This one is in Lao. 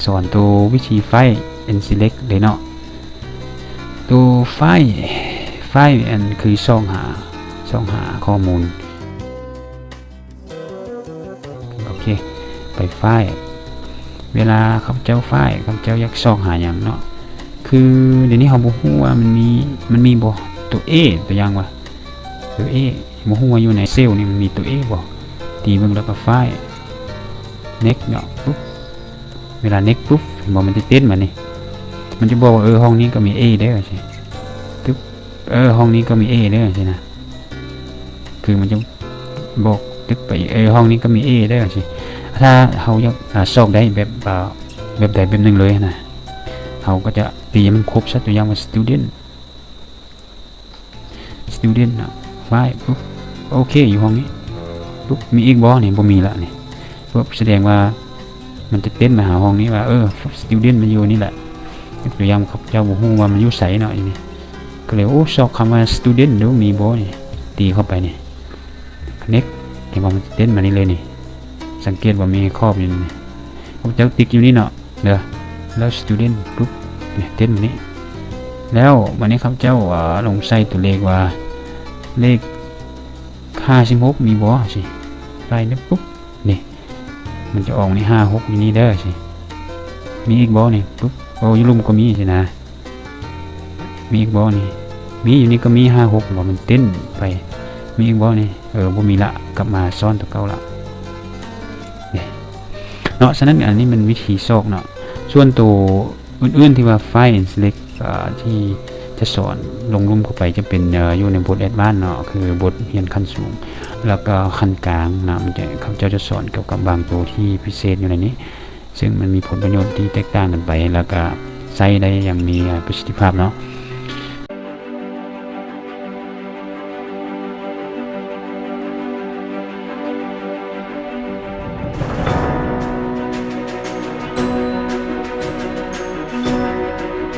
ສອນໂຕວິທີ Find and Select ເລີຍເນາະ. ໂຕ Find Find ອັນຄືຊອກຫາ ຊອກຫາຂໍ້ມູນ. ໂອເຄ ໄປ Find. ເວລາຂ້າພະເຈົ້າ Find ຂ້າພະເຈົ້າຢາກຊອກຫາຫຍັງເນາະ ຄືດຽວນີ້ເຮົາບໍ່ຮູ້ວ່າມັນມີ ມັນມີບໍ່ໂຕ A ຕົວຢ່າງວ່າ ໂຕ A ບໍ່ຮູ້ວ່າຢູ່ໃນເຊວນີ້ມັນມີໂຕ A ບໍ່. ຕີເບິ່ງແລ້ວກໍ Find Next ເນາະ. ປຸບ ເວລາ Next ປຸບ ເຫັນບໍ່ ມັນຈະເຕັ້ນມານີ້ ມັນຈະບອກວ່າ ເອີ ຫ້ອງນີ້ກໍມີ A ເດີ ຈັ່ງຊີ້. ຕຶບ ເອີ ຫ້ອງນີ້ກໍມີ A ເດີ ຈັ່ງຊີ້ນະ. ຄືມັນຈະບອກຕຶບໄປອີກ ເອີ ຫ້ອງນີ້ກໍມີ A ເດີ ຈັ່ງຊີ້. ຖ້າເຮົາຢາກ ອາ ຊອກໄດ້ແບບ ອາ ແບບໃດແບບໜຶ່ງເລີຍນະ ເຮົາກໍຈະຕີໃຫ້ມັນຄົບຊະ. ຕົວຢ່າງວ່າ Student Student ເນາະ Find ປຸບ ໂອເຄ ຢູ່ຫ້ອງນີ້ ປຸບ ມີອີກບໍ່ນີ້? ບໍ່ມີລະນີ້. ປຸບ ສະແດງວ່າມັນຈະເຕັ້ນມາຫາຫ້ອງນີ້ວ່າ ເອີ Student ມັນຢູ່ນີ້ແຫຼະ. ຍົກຕົວຢ່າງ ຂ້າພະເຈົ້າບໍ່ຮູ້ວ່າມັນຢູ່ໃສເນາະ ຢູ່ນີ້ ກໍເລີຍ ໂອ້ ຊອກຄຳວ່າ Student ດູ ມີບໍ່ນີ້. ຕີເຂົ້າໄປນີ້ Next ເຫັນບໍ່ ມັນຈະເຕັ້ນມານີ້ເລີຍນີ້. ສັງເກດວ່າມີຂອບຢູ່ນີ້ ຂ້າພະເຈົ້າຕິກຢູ່ນີ້ເນາະ ເດີ ແລ້ວ Student ປຸບ ນີ້ ເຕັ້ນມານີ້. ແລ້ວບາດນີ້ຂ້າພະເຈົ້າ ອາ ລົງໃສ່ຕົວເລກວ່າ ເລກຫ້າສິບຫົກມີບໍ່ ຊີ້ ໄປນີ້ ປຸບ ນີ້ ມັນຈະອອກນີ້ ຫ້າຫົກຢູ່ນີ້ເດີ ຊີ້. ມີອີກບໍ່ນີ້? ປຸບ ໂອ້ ຢູ່ລຸ່ມກໍມີ ຊີ້ນະ. ມີອີກບໍ່ນີ້? ມີ ຢູ່ນີ້ກໍມີ ຫ້າຫົກ ບໍ່ ມັນເຕັ້ນໄປ. ມີອີກບໍ່ນີ້? ເອີ ບໍ່ມີລະ ກັບມາຊ້ອນຕົວເກົ່າລະ ເນາະ. ສະນັ້ນ ອັນນີ້ແມ່ນວິທີຊອກເນາະ. ສ່ວນໂຕອື່ນໆ ທີ່ວ່າ Find and Select ອາ ທີ່ຈະສອນລົງລຸ່ມເຂົ້າໄປ ຈະເປັນ ເອີ ຢູ່ໃນບົດ Advanced ເນາະ ຄືບົດຮຽນຂັ້ນສູງ ແລ້ວກໍຂັ້ນກາງນະ. ມັນຈະ ເຂົາເຈົ້າຈະສອນກ່ຽວກັບບາງໂຕທີ່ພິເສດຢູ່ໃນນີ້ ເຊິ່ງມັນມີຜົນປະໂຫຍດທີ່ແຕກຕ່າງກັນໄປ ແລ້ວກະໃຊ້ໄດ້ຢ່າງມີ ອາ ປະສິດທິພາບເນາະ.